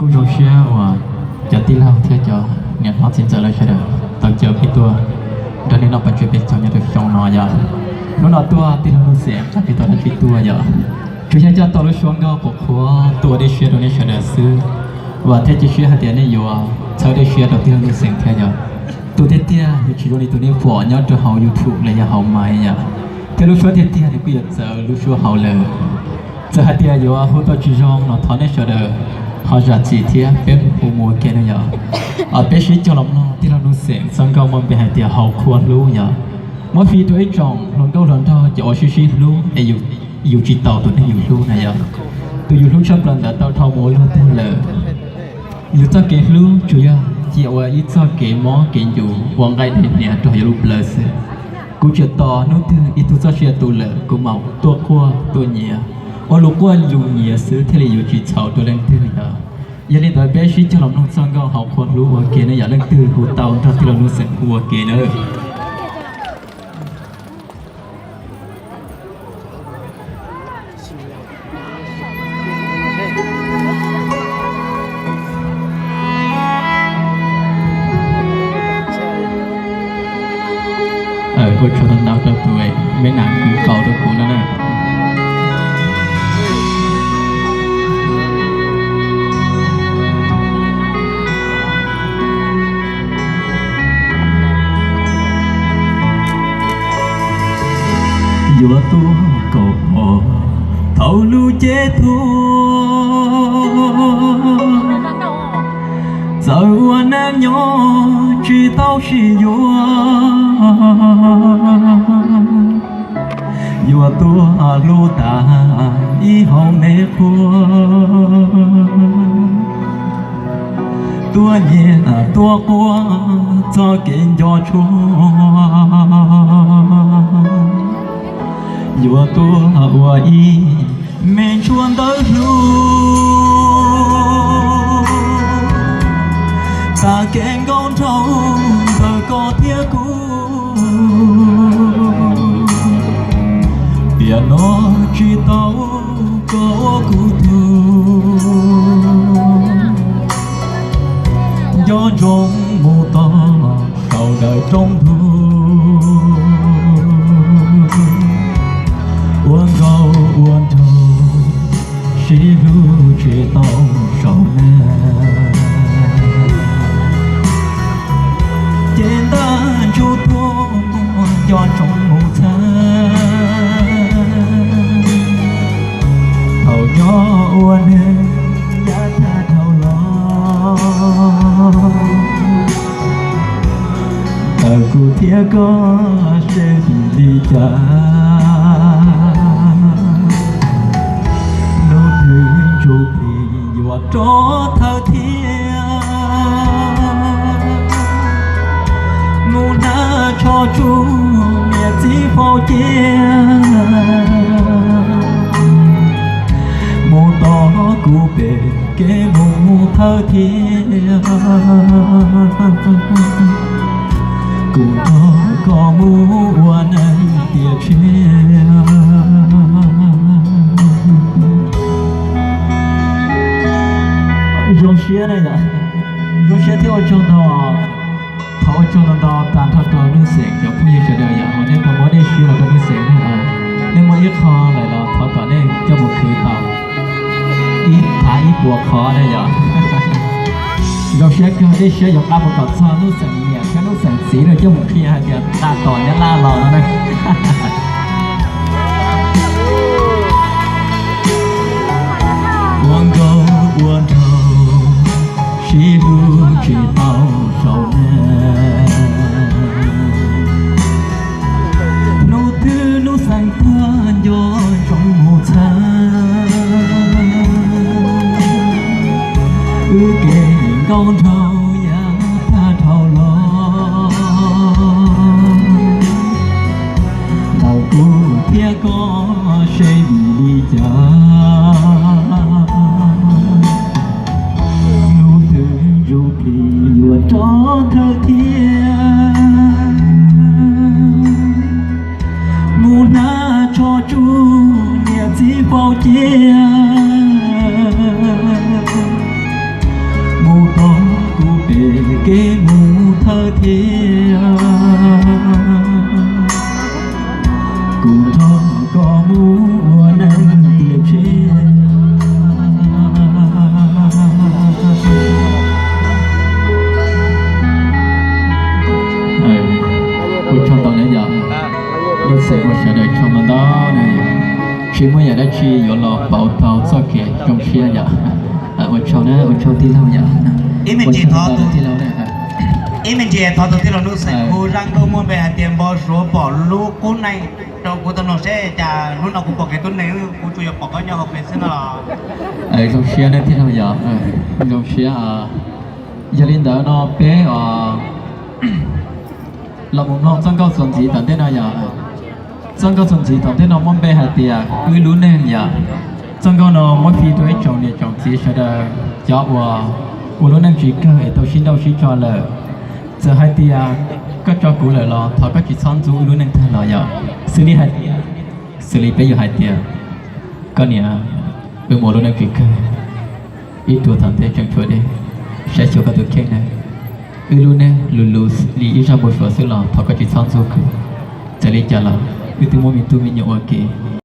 Kuj zoo siab uas cov tij laug thiab cov niam hlob txiv ntxawm lawv sawv daws tau caw peb tuaj nrog nej noj paj tseg peb caug nyob rau xyoo no yom. Hnub no tuaj tij laug Nuj Xeem txoj kev tau dab tsi tuaj yom, tsuas yog coj tau lub suab nkauj qhuav qhuav tuaj ua dej siab rau nej sawv daws xwb. Vam thiab cia siab hais tias nej yuav txhawb dej siab rau tij laug Nuj Xeem thiab yom. Tus tiag tiag nws tsis zoo li tus nej pom nyob rau hauv YouTube los yog hauv maiv yom, thiab lub suab tiag tiag nws kuj yuav txawv lub suab hauv lawm. Txawm hais tias yuav hu tau tsis zoo los thov nej sawv daws ho zam txim thiab peb mus hu mus ua ke no yom. Peb sib caug los mloog tij laug Nuj Xeem txoj nkauj muaj npe hais tias Haus Qhua Hlub yom. Muab fij rau ib tsoom hluas nkauj hluas nraug cov uas sib sib hlub es yus tsis tau tus neeg yus hlub na yom. Tus yus hlub tshaj plaws ntawd tau dhau mus ua luag tag lawm. Yus txoj kev hlub tsuas yog cia ua ib txoj kev mob kev ncuv ua nqaij dej hniav rau yus lub plawv xwb. Kuv tsuas tos hnub twg ib tug txoj sia tu lawm kuv mam tuaj quaj tuaj nyiav, ua lus quaj lus nyiav xwb thiaj li yuav tsis txhaum rau leej twg yom. Yog li ntawd peb sib caug los mloog txoj nkauj Haus Qhua Hlub ua ke no yom, leej twg hu tau nrog tij laug Nuj Xeem hu ua ke nawb. Ua tsaug ntau rau tus me nam kwv kaus rau kuv no na. Yuav tuaj kaum pom thaum lub cev tuag, txawm ua neej nyob tsis tau sib yuav, yuav tuaj hlub tas ib hauv me qhua. Tuaj nyiam tuaj quaj txoj kev nco tshua, yuav tuaj ua ib me ntsuag ntawv hlub, tas kev nkauj nraug ntawm koj thiab kuv. Tiam no tsis tau koj ua kuv tug, nco ntsoov mus txog saum ntawm roob ntug, ua nkauj ua nraug sib hlub tsis tau saum na. Ces ntab ntsuj tuaj nco ntsoov mus txhawb, thaum nyob ua neeg yav tag dhau los, ntawm kuv thiab koj seb vim li cas, hnub twg ntsuj plig yuav rov thawj thiab, mus hnav tsho tsuj niam txiv faus cia, mus tos kuv pem kev mus thawj thiab, kuv nrog koj mus ua neej tiam tshiab. Zoo siab na yom, zoo siab thiab ua tsaug ntau. Thov ua tsaug ntau ntau tas nrho rau Nuj Xeem cov phooj ywg sawv daws yom, uas nej tau muab dej siab los rau Nuj Xeem na. Nej muaj ib qho lawm los thov kom nej coj mus khwv tau ib thav ib puas qhov na yom. Zoo siab kawg, dej siab yuav nqa mus kom txog Nuj Xeem niam thiab Nuj Xeem txiv lawv coj mus qhia hais tias nqa tom Nyab Laj los no na. Ua nkauj ua nraug sib hlub tsis tau saum na. Hnub twg Nuj Xeem tuag nco ntsoov mus txhawb, wb kev nkauj nraug yav tag dhau los, ntawm kuv thiab koj seb vim li cas, hnub twg ntsuj plig yuav rov thawj thiab, mus hnav tsho tsuj niam txiv faus cia, Kev mus thawj thiab, kuv nrog koj mus ua neej tiam tshiab. Ua tsaug ntau na yom, lub xeem ua sawv daws tsaug ntau ntau na yom. Tsis muaj yam dab tsi yuav los pauv tau txoj kev zoo siab yom. Ua tsaug na, ua tsaug tij laug yom. Ib me ntsis thov tus, ib me ntsis thov tus tij laug Nuj Xeem, kuv zaj nkauj muaj npe hais tias Npau suav pom lub qub neeg, rau kuv tau mloog seb cas hnub no kuv pom kiag tub neeg, kuv tsuas yog pom koj nyob hauv pes xwb no los. Zoo siab na tij laug yom, zoo siab. Yog li ntawd no peb los mus mloog txoj nkauj txuas ntxiv tom ntej no yom. Txoj nkauj txuas ntxiv tom ntej no muaj npe hais tias Wb lub neej yom. Txoj nkauj no muab fij rau ib tsoom niam tsoom txiv sawv daws cov uas ua lub neej tsis kawg es tau sib nrauj sib tso lawm. Txawm hais tias koj tso kuv lawm los thov koj tsis txhob ntxub wb lub neej tag los yom. Xws li hais, xws li peb yuav hais tias koj niam, wb mus ua lub neej tsis kawg, ib tuag tom ntej tseem tshuav dej, saib xyuas koj tus kheej na. Wb lub neej lus lus li ib zaj npau suav xwb los thov koj tsis txhob ntxub kuv. Txawm li cas los wb twb muaj me tub me nyuam ua ke.